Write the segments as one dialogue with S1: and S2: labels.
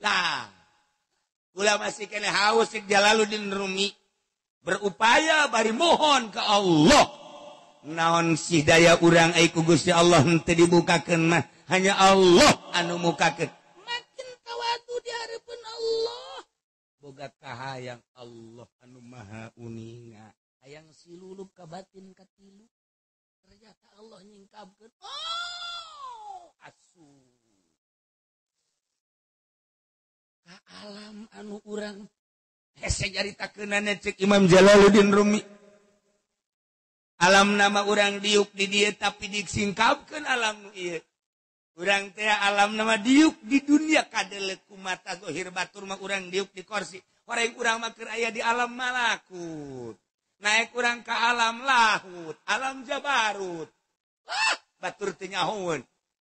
S1: Lah kula masih kena haus cek Jalaluddin Rumi berupaya bari mohon ke Allah. Naon sih daya urang ai ku Gusti Allah henteu dibukakeun mah hanya Allah anu mukakeun. Makin tawadu di hareupeun Allah. Boga kahayang Allah anu maha uninga. Hayang silulup ka batin katilu. Ternyata Allah nyingkapkeun. Oh, asu. Ka alam anu urang hese nyaritakeunana cek Imam Jalaluddin Rumi. Alam nama urang diuk di dieu tapi disingkapkeun alam nu ieu. Urang teh alam nama diuk di dunia kadeleuk ku mata zahir batur mah urang diuk di kursi. Horeng urang mah keur aya di alam malakut. Naik urang ka alam lahut, alam jabarut. Ah, batur teh nyahoeun.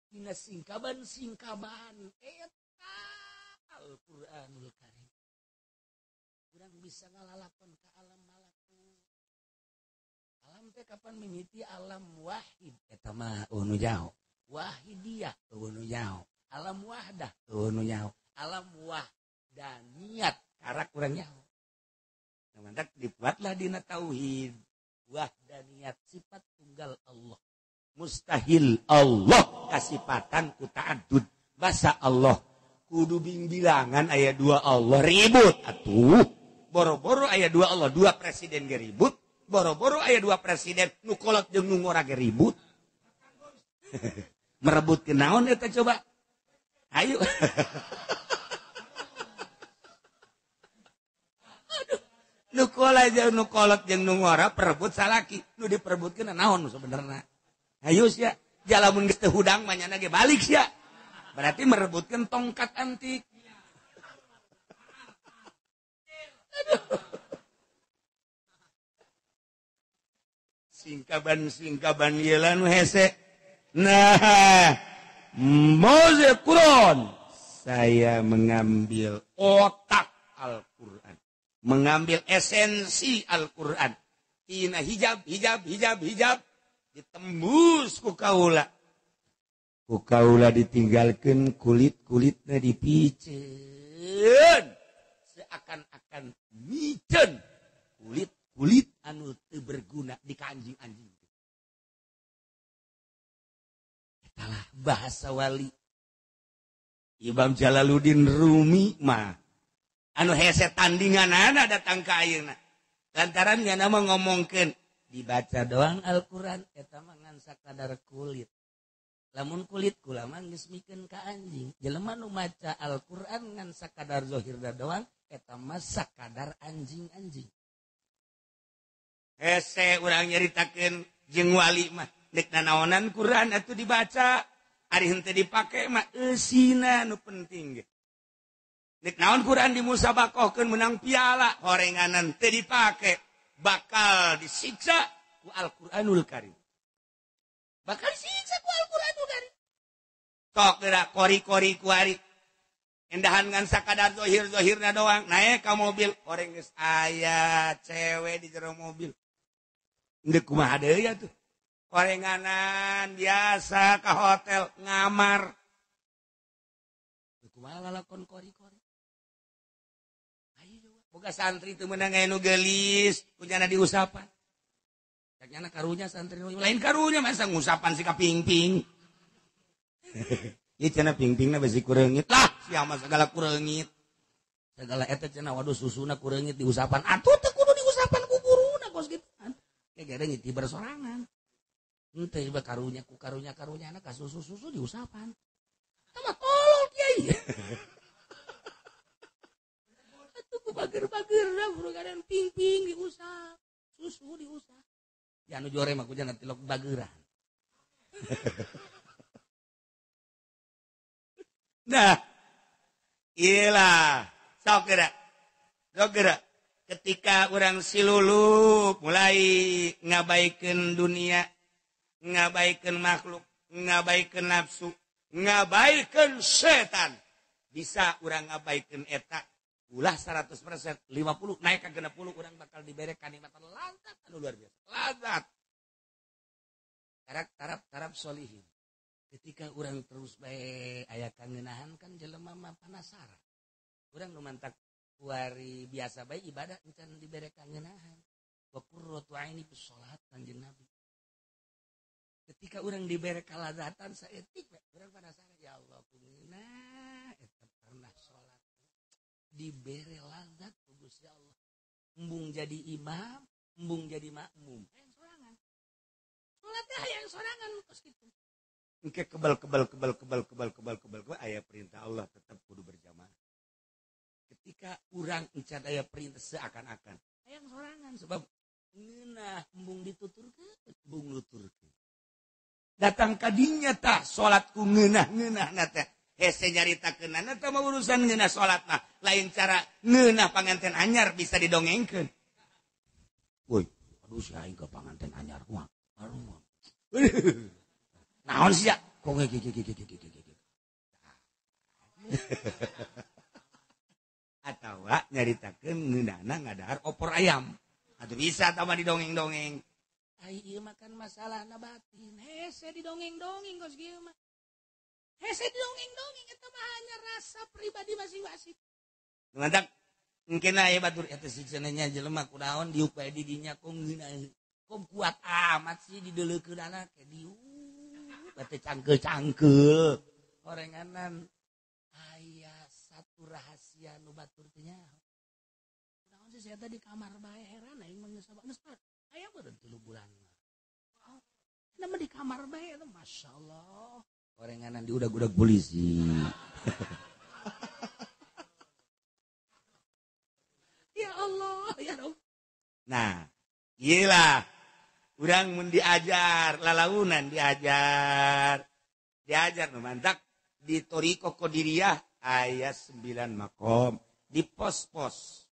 S1: Dina singkaban-singkaban eta Al-Qur'anul Karim. Urang bisa ngalalakon ka alam malakut. Alam teh kapan mimiti alam wahid eta mah nu jauh. Wahidiyah nu nyaho, alam wahdah nu nyaho, alam wahdaniyat karak urang nyaho. Nah, mantak dibuatlah dina tauhid wahdaniyat sifat tunggal Allah. Mustahil Allah kasipatan ku ta'addud. Basa Allah kudu bingbilangan aya dua Allah ribut atuh. Boro-boro aya dua Allah, dua presiden ge ribut, boro-boro aya dua presiden nu kolot jeung nu ngora ge ribut. Merebut ke naon eta coba. Ayo. Aduh, nu kolot jeung nu kolot jeung nu ngora perebut salaki, nu diperebutkeun naon sebenarna. Ayo sia, jalamun geus teu hudang mah nyana ge balik sia. Berarti merebutkeun tongkat antik. Aduh. Singkaban-singkaban ieu lah nu hese. Nah, Moze Quran, saya mengambil otak Al-Quran, mengambil esensi Al-Quran. Tina hijab, hijab, hijab, hijab, ditembus ku kaula. Ku kaula ditinggalkan kulit-kulitnya dipiceun. Seakan-akan miceun kulit-kulit anu teu berguna di ka anjing-anjing. Etalah bahasa wali Imam Jalaluddin Rumi mah anu hese tandinganana datang ka ayeuna lantaran nya mah ngomongkeun dibaca doang Al-Qur'an eta mah ngan sakadar kulit lamun kulit kula mah geus mikeun ka anjing jelema nu maca Al-Qur'an ngan sakadar zahirna doang eta mah sakadar anjing-anjing hese urang nyaritakeun jeung wali mah dek nanaonan Quran atuh dibaca ari henteu dipake mah eusina nu penting ge dek naon Quran dimusabakohkeun menang piala horenganan teu dipake bakal disiksa ku Al-Qur'anul Karim bakal disiksa ku Al-Qur'anul Karim tok geura kori-kori ku ari endahan ngan sakadar zahir-zahirna doang naik ka mobil horeng geus aya cewek di jero mobil deuk kumaha deui atuh horenganan biasa ke hotel ngamar kumaha lalakon kori-kori ayo boga santri teu meunang aya nu geulis kunyana diusapan cak nyana karunya santri nu lain karunya masa ngusapan si ka ping-ping ieu cenah ping-pingna besi kureungit lah sia mah segala kureungit segala eta cenah waduh susuna kureungit diusapan atuh teu kudu diusapan ku guruna kos kitu kan ge ngiti bersorangan henteu ieu karunya ku karunya karunya anak susu-susu diusapan. Tama tolol kiai. Atuh ku bager-bagerna burugaran ping-ping diusap, susu diusap. Ya anu jore mah kujangan tilok bageran. Nah, iyalah, sok geura. Sok geura. Ketika urang silulup mulai ngabaikeun dunia, ngabaikeun makhluk, ngabaikeun nafsu, ngabaikeun setan. Bisa urang ngabaikeun eta ulah 100%, 50 naik ka 60 urang bakal dibere kanikmatan lazat anu luar biasa. Lazat. Tarap tarap solihin. Ketika urang terus bae aya kangenahan kan jelema mah penasaran. Urang nu mantak kuari biasa bae ibadah encan dibere kangenahan. Wa qurratu aini bis salat kanjeng Nabi. Ketika urang dibere kalazatan saeutik we urang penasaran ya Allah kungeunah eta pernah salat. Dibere lazat ku Gusti Allah. Embung jadi imam, embung jadi makmum. Hayang sorangan. Salat teh hayang sorangan kos kitu. Engke kebal aya perintah Allah tetap kudu berjamaah. Ketika urang encan aya perintah seakan-akan hayang sorangan sebab ngeunah embung dituturkeun, embung nuturkeun. Datang kadinya tah salat ku ngeunah-ngeunahna teh. Hese nyaritakeunana teh mah urusan ngeunah salat mah lain cara ngeunah panganten anyar bisa didongengkeun. Woi, aduh si aing ke panganten anyar kumaha? Aduh. Naon sia? Kok ge. Atawa nyaritakeun ngeunahna ngadahar opor ayam. Atuh bisa tah mah didongeng-dongeng. Ai ieu mah kan masalahna batin. Hese didongeng-dongeng kos kieu mah. Hese didongeng-dongeng eta mah hanya rasa pribadi masing-masing. Mantak engke aya batur eta siksananya nya jelema kunaon diuk bae di dinya kok ngeunah. Kok kuat amat sih dideuleukeunana ke diuk. Bate cangkeul-cangkeul. Orenganan aya satu rahasia nu batur teh nyaho. Kunaon sih saya tadi kamar bae heran aing mah geus geus aya beureun 3 bulan mah. Nama di kamar bae eta masyaallah. Orenganan diudag-udag polisi. Ya Allah, ya Rabb. Nah, iyalah urang mun diajar, lalaunan diajar. Diajar nu mantak di Thoriqoh Qadiriyah aya 9 makom di pos-pos.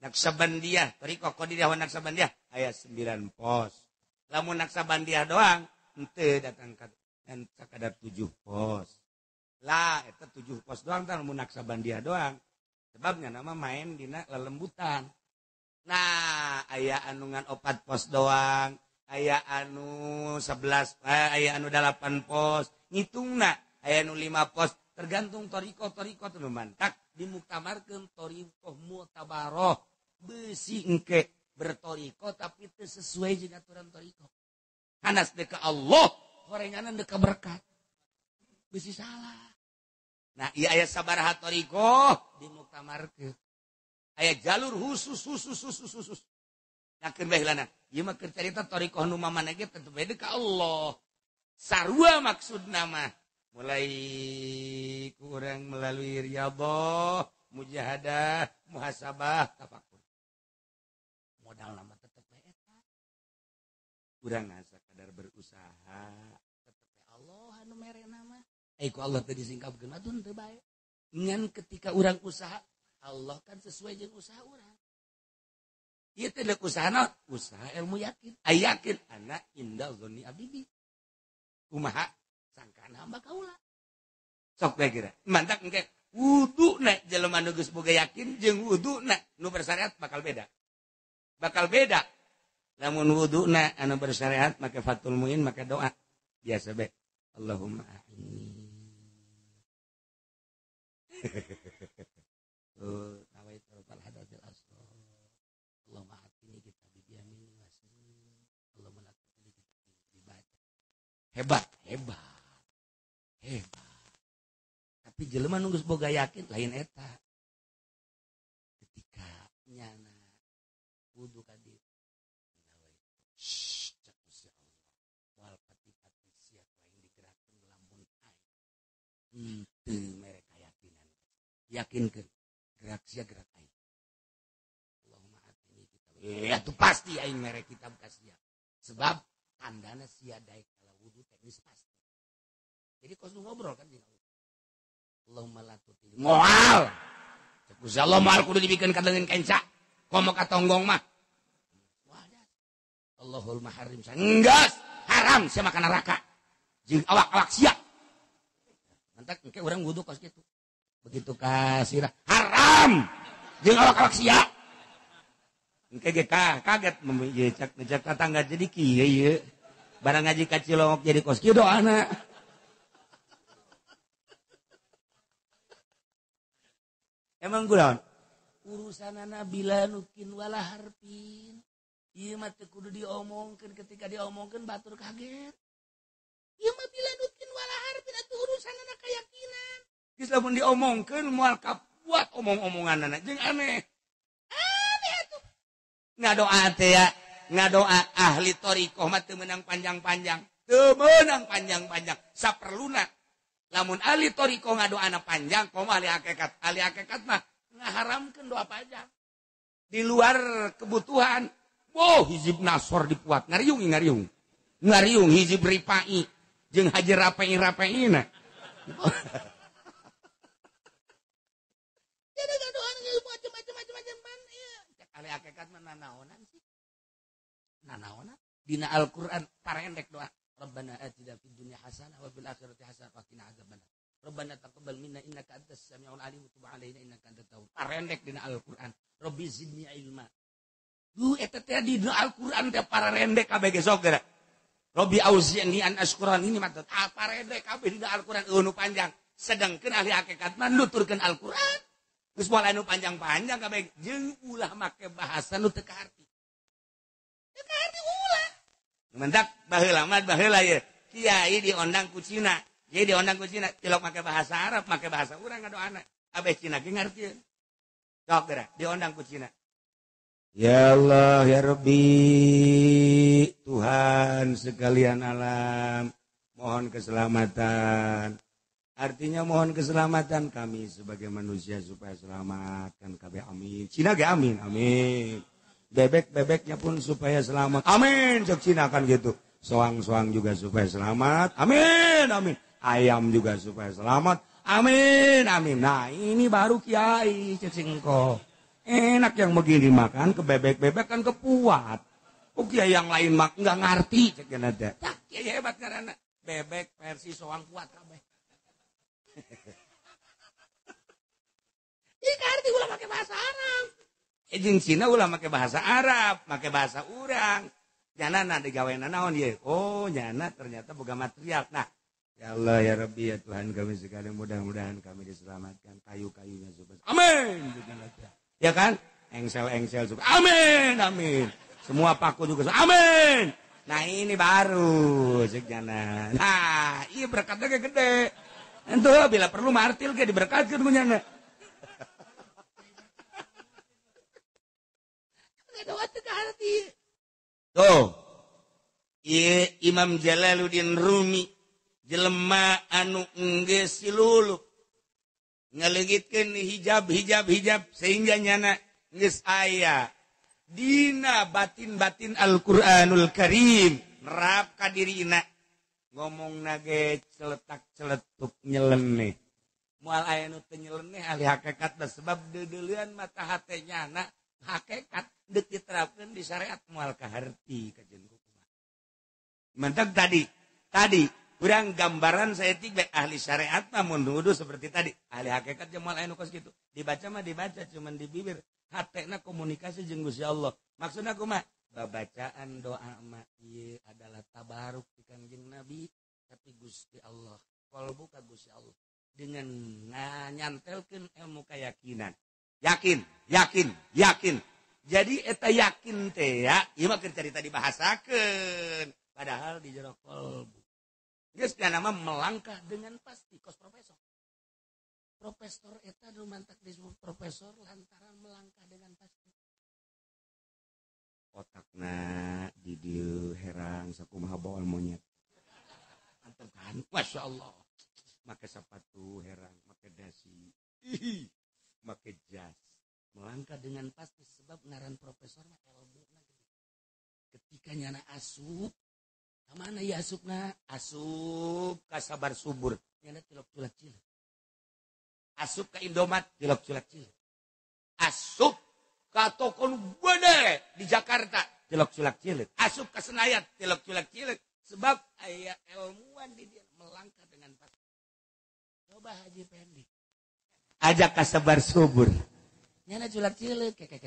S1: Naksabandiyah, Thoriqoh Qadiriyah wa Naksabandiyah aya 9 pos. Lamun Naksabandiyah doang henteu datang ka dan sakadar 7 pos. Lah eta 7 pos doang tah lamun Naksabandiyah doang. Sebabnya nama main dina lelembutan. Nah, aya anu ngan 4 pos doang, aya anu 11, aya anu 8 pos, ngitungna aya anu 5 pos, tergantung thoriqoh-thoriqoh teu mantak dimuktamarkeun thoriqoh mutabaroh. Beusi engke berthoriqoh tapi teu sesuai jeung aturan thoriqoh. Hanas deuk ka Allah, horenganan deuk ka berkat. Beusi salah. Nah, ieu aya sabaraha thoriqoh dimuktamarkeun. Aya jalur khusus. Nah, keun bae heulana. Ieu mah keur carita thoriqoh nu mamana ge tetep bae deuk ka Allah. Sarua maksudna mah. Mulai kurang melalui riyadhah, mujahadah, muhasabah, tafakur. Modal nama tetep bae eta. Urang sakadar berusaha, tetep bae Allah anu merena mah. Ku Allah teh disingkapkeun atuh teu bae. Ngan ketika urang usaha, Allah kan sesuai jeung usaha urang. Ieu teh deuk usaha naon? Usaha ilmu yakin. Ai yakin ana inda dzanni abdi. Kumaha sangkaan hamba kaula. Sok bae kira. Mantak engke wuduna jelema nu geus boga yakin jeung wuduna nu bersyariat bakal beda. Bakal beda. Lamun wuduna anu bersyariat make Fathul Muin make doa. Biasa bae. Allahumma a'inni. Nawaitu rafal hadatsil asghar. Allahumma atini kita bi yamini wasmi. Allahumma la tu'ti kita dibaca. Hebat, hebat. Hebat. Tapi jelema nu geus boga yakin lain eta. Ketika nyana wudu ka dieu. Cek Gusti Allah. Wal pati-pati sia lain digerakkeun lamun aing. Henteu mere kayakinan. Yakinkeun gerak sia gerak aing. Allahumma atini kita. Atuh pasti aing mere kitab ka sia. Sebab tandana sia daek kalau wudu teknis pasti. Jadi kos nu ngobrol kan jeung Allah. Allahumma la tuti. Moal. Cek Gusti Allah moal kudu dibikeun ka leungeun kenca. Komo ka tonggong mah. Wadah. Allahul maharim. Enggeus, haram sia makan neraka. Jeung awak-awak sia. Mantak engke urang wudu kos kitu. Begitu kasirah haram jeung awak-awak sia. Engke ge kaget ieu cek ngejak tetangga jadi kieu ieu. Barang ngaji ka Cilongok jadi kos kieu doana. Emang kunaon? Urusanana bila nukin wala harpin. Ieu mah teu kudu diomongkeun, ketika diomongkeun batur kaget. Ieu mah bila nukin wala harpin atuh urusanana keyakinan. Geus lamun diomongkeun moal kapuat omong-omonganana jeung aneh. Aneh atuh. Ngadoa teh ya, ngadoa ahli thariqah mah teu meunang panjang-panjang. Teu meunang panjang-panjang, saperluna. Lamun ahli thariqah ngadoana panjang, komo ahli hakikat. Ahli hakikat mah ngaharamkeun doa panjang. Di luar kebutuhan. Wow, hizib nasor dipuat, ngariung ngariung. Ngariung hizib ripai jeung haji rapai-rapaina. Jadi gadoan ilmu macam-macam mana ya. Cek ahli hakikat mah nanaonan sih. Nanaonan dina Al-Qur'an parendek doa. Rabbana atina fid dunya hasanah wa fil akhirati hasanah wa qina adzabannar. Rabbana taqabbal minna innaka antas samiul alim wa tub alaina innaka antat tawwab. Parendek dina Al-Qur'an. Rabbi zidni ilma. Duh eta teh di Al-Qur'an teh parendek kabeh ge sok geura. Rabbi auzi'ni an ashkura ini mah parendek kabeh dina Al-Qur'an eueuh nu panjang. Sedangkeun ahli hakikat mah nuturkeun Al-Qur'an. Geus moal anu panjang-panjang kabeh jeung ulah make bahasa nu teu kaarti. Teu kaarti ulah. Mendak baheula mah baheula ye. Kiai diondang ku Cina. Kiai diondang ku Cina tilok make bahasa Arab, make bahasa urang ngadoana. Abeh Cina ge ngartieun. Sok geura diondang ku Cina. Ya Allah ya Rabbi, Tuhan sekalian alam, mohon keselamatan. Artinya mohon keselamatan kami sebagai manusia supaya selamat kan kabeh amin. Cina ge amin, amin. Bebek-bebeknya pun supaya selamat. Amin, cek Cina kan gitu. Soang-soang juga supaya selamat. Amin, amin. Ayam juga supaya selamat. Amin, amin. Nah, ini baru kiai cek singko. Enak yang begini makan ke bebek-bebek kan kepuat. Oh kiai yang lain mak nggak ngerti cek ada. Tak kiai hebat karena bebek versi soang kuat kabeh. Ih ngerti ulah make bahasa Arab. Jeung Cina ulah make bahasa Arab, make bahasa urang. Nyana digaweana naon ieu? Oh, nyana ternyata boga material. Nah, ya Allah ya Rabbi ya Tuhan kami sekalian, mudah-mudahan kami diselamatkan kayu-kayunya supaya. Amin. Ya kan? Engsel-engsel juga. Amin, amin. Semua paku juga. Amin. Nah, ini baru cek nyana. Nah, iya berkatnya kayak gede. Entuh bila perlu martil ge diberkatkeun ku nyana. Tuh, Imam Jalaluddin Rumi jelema anu enggeus silulup ngaleungitkeun hijab hijab hijab sehingga nyana geus aya dina batin-batin Al-Qur'anul Karim nerap ka dirina ngomongna ge celetak celetuk nyeleneh moal aya nu teu nyeleneh ahli hakikat sebab deudeuleun mata hate nyana hakikat deuk diterapkeun di syariat moal kaharti kajen kumaha. Mantap tadi kurang gambaran saya tik ahli syariat mah mun nuduh seperti tadi ahli hakikat jeung moal aya nu kos kitu dibaca mah dibaca cuman di bibir hatena komunikasi jeung Gusti Allah. Maksudna kumaha? Babacaan doa mah ieu adalah tabaruk ti Kangjeng Nabi tapi Gusti Allah kalbu ka Gusti Allah dengan nyantelkeun ilmu keyakinan. Yakin, yakin, yakin. Jadi eta yakin teh ya, ieu mah keur carita dibahasakeun padahal di jero kalbu. Geus nama melangkah dengan pasti kos profesor. Profesor eta nu mantak disebut profesor lantaran melangkah dengan pasti. Otakna di dieu herang sakumaha baol monyet. Antep kan, Masya Allah. Make sepatu herang, make dasi, make jas. Melangkah dengan pasti sebab ngaran profesor mah elmuna gede. Ketika nyana asup, kamana ya asupna? Asup ka Sabar Subur, nyana tilok culak cilik. Asup ka Indomat, tilok culak cilik. Asup ka toko nu gede di Jakarta, tilok culak cilik. Asup ka Senayan, tilok culak cilik. Sebab aya ilmuwan di dia melangkah dengan pasti. Coba Haji Pendi ajak ka Sabar Subur. Nyana culak cilik, kek.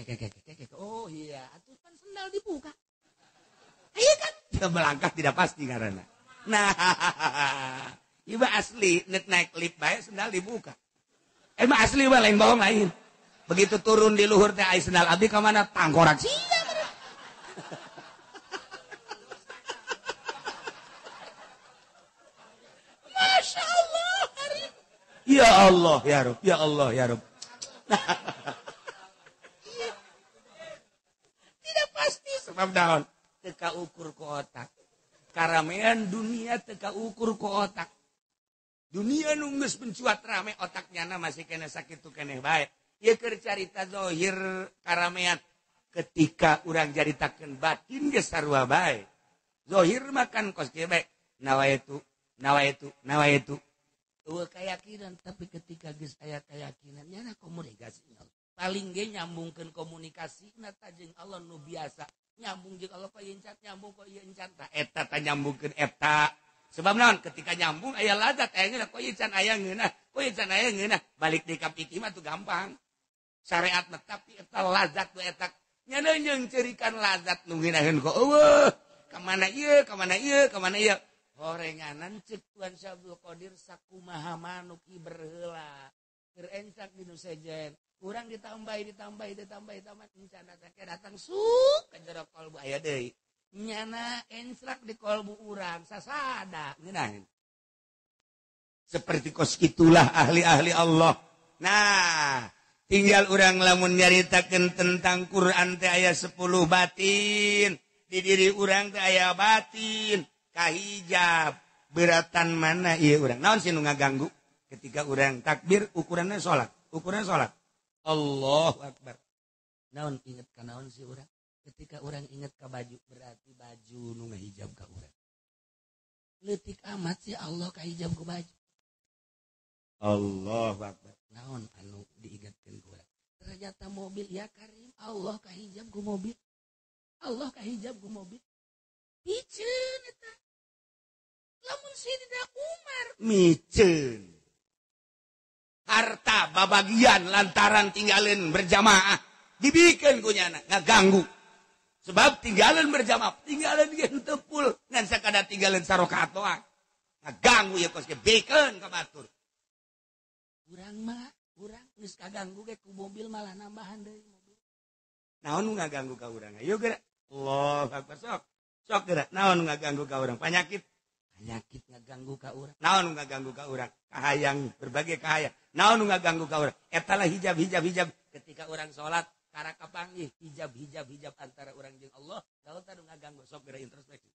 S1: Oh iya, atuh kan sendal dibuka. Iya kan? Dia melangkah tidak pasti karena. Nah, iba asli nek naik lift bae sendal dibuka. Emang asli mah lain bohong lain. Begitu turun di luhur teh ai sendal abdi ka mana tangkorak sia. Masya Allah. Ya Allah ya Rabb, ya Allah ya Rabb. Tidak pasti sebab daun teka ukur ku otak. Karamean dunia teka ukur ku otak. Dunia nunggus mencuat rame otaknya na masih kena sakit tuh keneh bae. Ieu keur carita zahir karamean ketika urang caritakeun batin geus sarua bae. Zahir makan kos kieu bae. Nawaitu, nawaitu, nawaitu. Eueuh kayakinan tapi ketika geus aya kayakinan nyana komunikasi. Paling ge nyambungkeun komunikasina ta jeung Allah nu biasa. Nyambung jeung Allah kok ieu encan, nyambung kok ieu encan. Tah eta ta nyambungkeun eta. Sebab naon ketika nyambung aya lazat aya ngeunah kok ieu can aya ngeunah, kok ieu can aya ngeunah. Balik deui ka fikih mah tuh gampang. Syariat mah tapi eta lazat nu eta nyana jeung ceurikan lazat nu ngeunaheun kok eueuh. Ka mana ieu, ka mana ieu, ka mana ieu. Horenganan ceuk Tuan Syabdul Qadir sakumaha manuk berheula. Keur encak di nu sejen. Urang ditambahi ditambahi ditambahi tambah encana teh datang suk ka jero kalbu aya deui. Nyana encrak di kolbu urang sasada ngeunaheun. Seperti kos itulah ahli-ahli Allah. Nah, tinggal urang lamun nyaritakeun tentang Quran teh aya 10 batin, di diri urang teh aya batin, kahijab. Beratan mana ieu urang? Naon sih nu ngaganggu? Ketika urang takbir ukurannya salat, ukurannya salat. Allahu Akbar. Naon inget ka naon sih urang? Ketika orang ingat ke baju berarti baju nu ngahijab ka urang. Leutik amat sih Allah kahijab ku baju. Allahu Akbar. Naon anu diingatkeun ku urang? Ternyata mobil ya Karim, Allah kahijab ku mobil. Allah kahijab ku mobil. Miceun eta. Lamun Sayyidina Umar miceun. Harta babagian lantaran tinggalin berjamaah dibikeun ku nyana ngaganggu. Sebab tinggalan berjamaah, tinggalan ge henteu pul, ngan sakada tinggalan sarokaat doang. Ngaganggu ieu kos ge bikeun ka batur. Urang mah, urang geus kaganggu ge ku mobil malah nambahan deui mobil. Naon nu ngaganggu ka urang? Ayo geura. Allahu Akbar sok. Sok geura. Naon nu ngaganggu ka urang? Penyakit. Penyakit ngaganggu ka urang. Naon nu ngaganggu ka urang? Kahayang, berbagai kahayang. Naon nu ngaganggu ka urang? Eta lah hijab hijab hijab ketika urang salat karaka panggih hijab hijab hijab antara orang jeung Allah kalau tadu ngaganggu sok geura introspeksi.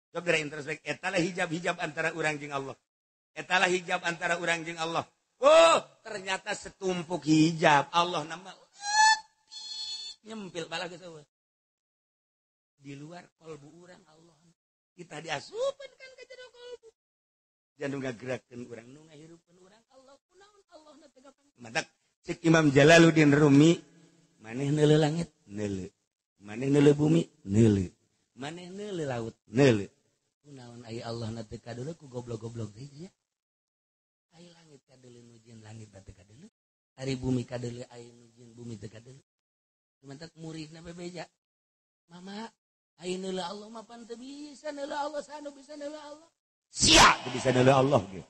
S1: Sok geura introspeksi eta lah hijab hijab antara orang jeung Allah. Eta lah hijab antara orang jeung Allah. Oh, ternyata setumpuk hijab Allah nama nyempil balah geus eueuh. Di luar kalbu urang Allah. Kita diasupan kan ka jero kalbu. Jangan ngagerakeun urang nu ngahirupkeun urang Allah kunaon Allahna teh gampang. Matak cek Imam Jalaluddin Rumi maneh neuleuh langit neuleuh, maneh neuleuh bumi neuleuh, maneh neuleuh laut neuleuh. Kunaon aya Allah na teu kadeuleuh ku goblok-goblok deui nya. Aya langit kadeuleuh nu jieun langit teu kadeuleuh, ari bumi kadeuleuh aya nu jieun bumi teu kadeuleuh. Cumantak muridna bebeja. Mama, aya neuleuh Allah mah pan teu bisa neuleuh Allah sanu bisa neuleuh Allah. Sia teu bisa neuleuh Allah ge.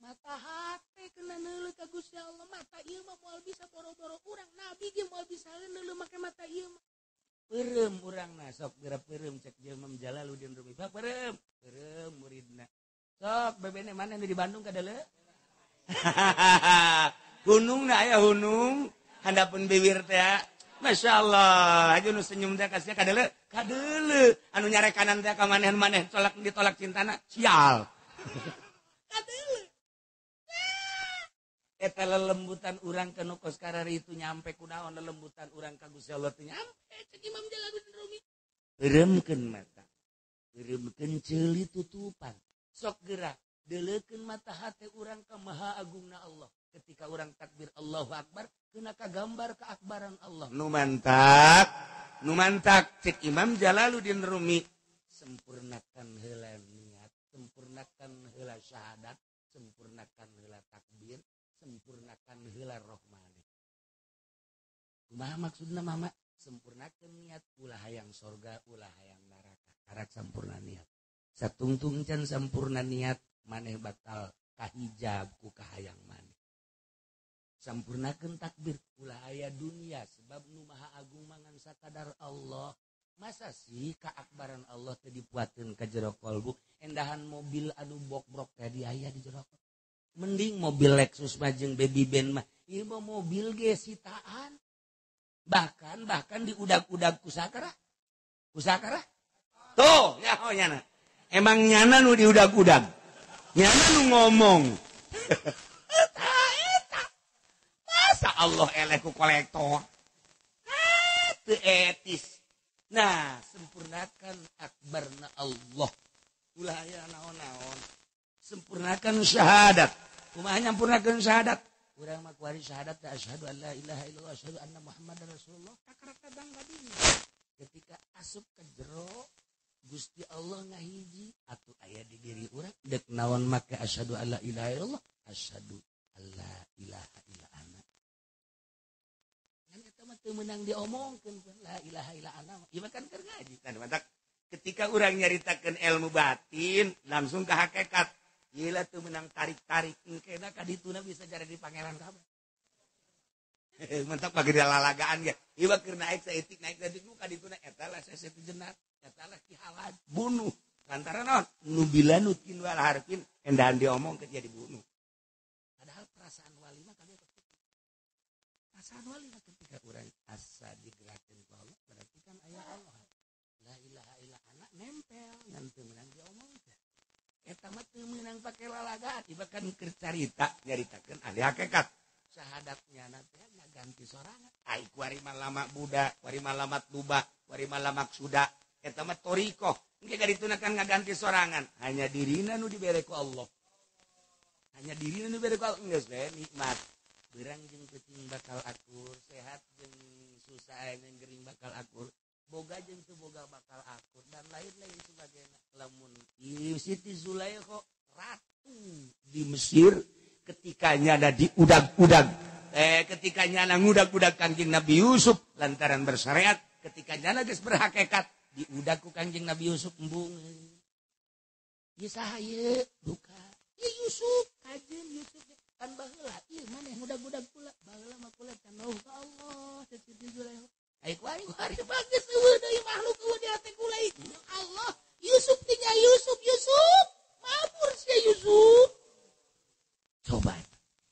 S1: Mata hate kena neuleuh ka Gusti Allah, mata ieu mah moal bisa boro-boro urang, nabi ge moal bisa neuleuh make mata ieu mah. Peureum urangna sok geura peureum cek jelema Jalaluddin Rumi. Pak peureum, peureum muridna. Sok bebene mana nu di Bandung kadeuleuh? Gunungna aya gunung, handapeun bibir teh. Masya Allah, aja nu senyum teh kasih kadeuleuh, kadeuleuh. Anu nyarekanan teh ka maneh-maneh tolak ditolak cintana, sial. Kadeuleuh. Eta lelembutan urang ke nu kos karari itu nyampe kunaon lelembutan urang ka Gusti Allah teh nyampe cek Imam Jalaluddin Rumi. Peureumkeun mata. Peureumkeun ceuli tutupan. Sok gerak deuleukeun mata hate urang ka Maha Agungna Allah. Ketika urang takbir Allahu Akbar kena kagambar keakbaran Allah. Nu mantak, nu mantak cek Imam Jalaluddin Rumi sempurnakan heula niat, sempurnakan heula syahadat, sempurnakan heula takbir, sempurnakan heula rohmani. Kumaha maksudna mama? Sempurnakan niat ulah hayang sorga, ulah hayang neraka. Karak sampurna niat. Satungtung can sampurna niat maneh bakal kahijab ku kahayang maneh. Sampurnakeun takbir ulah aya dunia sebab nu maha agung mangan sakadar Allah. Masa sih kaakbaran Allah teh dipuateun ka jero kolbu? Endahan mobil anu bok-brok teh aya di jero kolbu. Mending mobil Lexus mah jeung baby band mah. Ieu mah mobil ge sitaan. Bahkan diudag-udag kusakara. Kusakara? Tuh, nyaho nyana. Emang nyana nu diudag-udag. Nyana nu ngomong. Eta. Masa Allah eleh ku kolektor. Ah, teu etis. Nah, sempurnakan akbarna Allah. Ulah aya naon-naon. Sempurnakan syahadat. Kumaha nyampurnakeun syahadat? Urang mah kuari syahadat teh asyhadu an la ilaha illallah asyhadu anna Muhammadar Rasulullah. Kakara kadang kadinya. Ketika asup ke jero Gusti Allah ngahiji atuh aya di diri urang deuk naon make asyhadu an la ilaha illallah asyhadu alla ilaha illa ana. Ngan eta mah teu meunang diomongkeun la ilaha illa ana. Ieu mah kan keur ngaji kan mantak ketika urang nyaritakeun ilmu batin langsung ke hakikat. Ieu lah teu meunang tarik-tarik engkena ka dituna bisa jadi di pangeran kabeh. Mentak pagi lalagaan ge. Ieu keur naik saeutik naik saeutik nu ka dituna eta lah seseutik jenat. Eta lah ki halal bunuh. Lantaran naon? Nu bila nu tin wal harfin endahan diomongkeun jadi dibunuh. Padahal perasaan wali mah kabeh perasaan wali mah ketika urang asa digerakkeun ku Allah berarti kan aya Allah. La ilaha illa ana nempel ngan teu meunang diomongkeun. Eta mah teu meunang pake lalagaan, ieu kan keur carita nyaritakeun ahli hakikat. Syahadatnya teh ngaganti sorangan. Ai kuari mah lama Buddha, kuari mah lama Tuba, kuari mah lama Suda. Eta mah torikoh. Engke kadituna kan ngaganti sorangan. Hanya dirina nu dibere ku Allah. Hanya dirina nu dibere ku Allah geus we nikmat. Beurang jeung peuting bakal akur, sehat jeung susah jeung gering bakal akur, boga jeung teu boga bakal akur dan lain-lain sebagainya. Lamun Siti Zulaikha ratu di Mesir ketika nyada diudag-udag, ketika nyana ngudag-udag Kanjeng Nabi Yusuf lantaran bersyariat, ketika nyana geus berhakikat diudag ku Kanjeng Nabi Yusuf embung. Ieu saha ieu? Duka. Ieu Yusuf, kajeun Yusuf kan baheula ieu maneh ngudag-udag kula, baheula mah kula can nauh ka Allah, Siti Zulaikha. Ai kuari bagus eueuh deui makhluk eueuh di hate kula ieu. Allah, Yusuf teh nya Yusuf, Yusuf. Mabur sia Yusuf. Coba.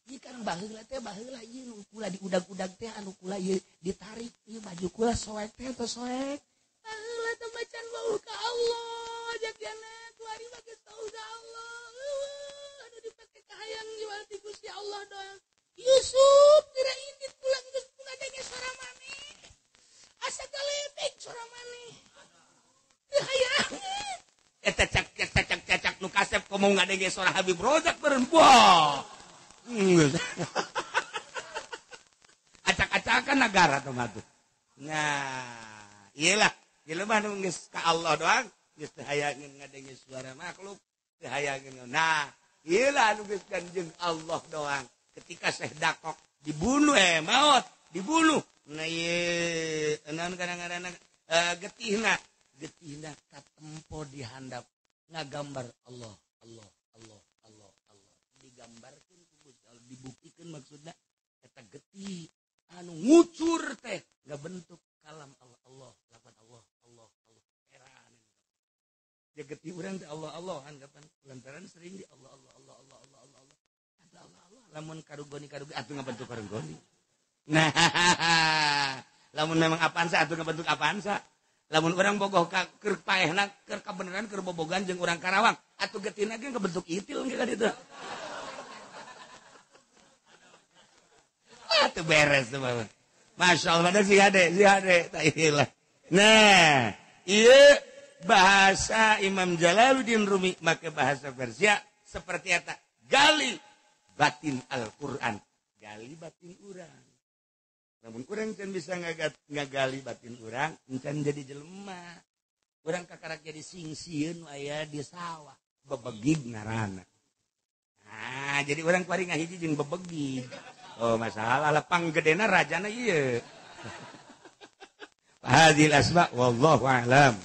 S1: Ieu kan baheula teh baheula ieu nu kula diudag-udag teh anu kula ieu ditarik ieu baju kula soek teh teu soek. Baheula teh macan bau ka Allah, jagana kuari mah geus tau ka Allah. Eueuh anu dipake kahayang jual ti Gusti Allah doang. Yusuf kira indit kula geus kula denge suara maneh. Asa galepek suara maneh. Teu hayang. Eta cak nu kasep komo ngadenge suara Habib Rozak beureun. Wah. Acak-acakan negara tuh mah tuh. Nah, iyalah, jelema nu geus ka Allah doang, geus teu hayangeun ngadenge suara makhluk, teu hayangeun. Nah, iyalah nu geus kanjeng Allah doang. Ketika Syekh Dakok dibunuh maot, dibunuh. Nah, ieu naon kadang-kadang getihna katempo di handap ngagambar Allah, Allah, Allah, Allah, Allah. Digambarkeun ku Gusti Allah, dibuktikan maksudna eta getih anu ngucur teh ngabentuk kalam Allah, Allah, lapan Allah, Allah, Allah. Heran. Ya getih urang teh Allah, Allah anggapan lantaran sering di Allah, Allah, Allah, Allah, Allah, Allah, Allah. Atuh Allah, Allah. Lamun karugoni karugi atuh ngabentuk karugoni. Nah, lamun memang apaan sa atuh ngabentuk apaan sa. Lamun urang bogoh ka keur paehna keur kabeneran keur bobogan jeung urang Karawang atuh getihna ge ngabentuk itil ge ka ditu. Ah teu beres teh mah. Masya Allah ada si hade tah ieu. Nah, ieu bahasa Imam Jalaluddin Rumi make bahasa Persia seperti eta gali batin Al-Qur'an, gali batin urang. Namun urang can bisa ngagali batin urang, can jadi jelema. Urang kakarak jadi singsieun aya di sawah, bebegig ngaranna. Nah, jadi urang kuari ngahiji jeung bebegig. Oh, masalah lapang gedena rajana ieu. Hadil asma wallahu a'lam.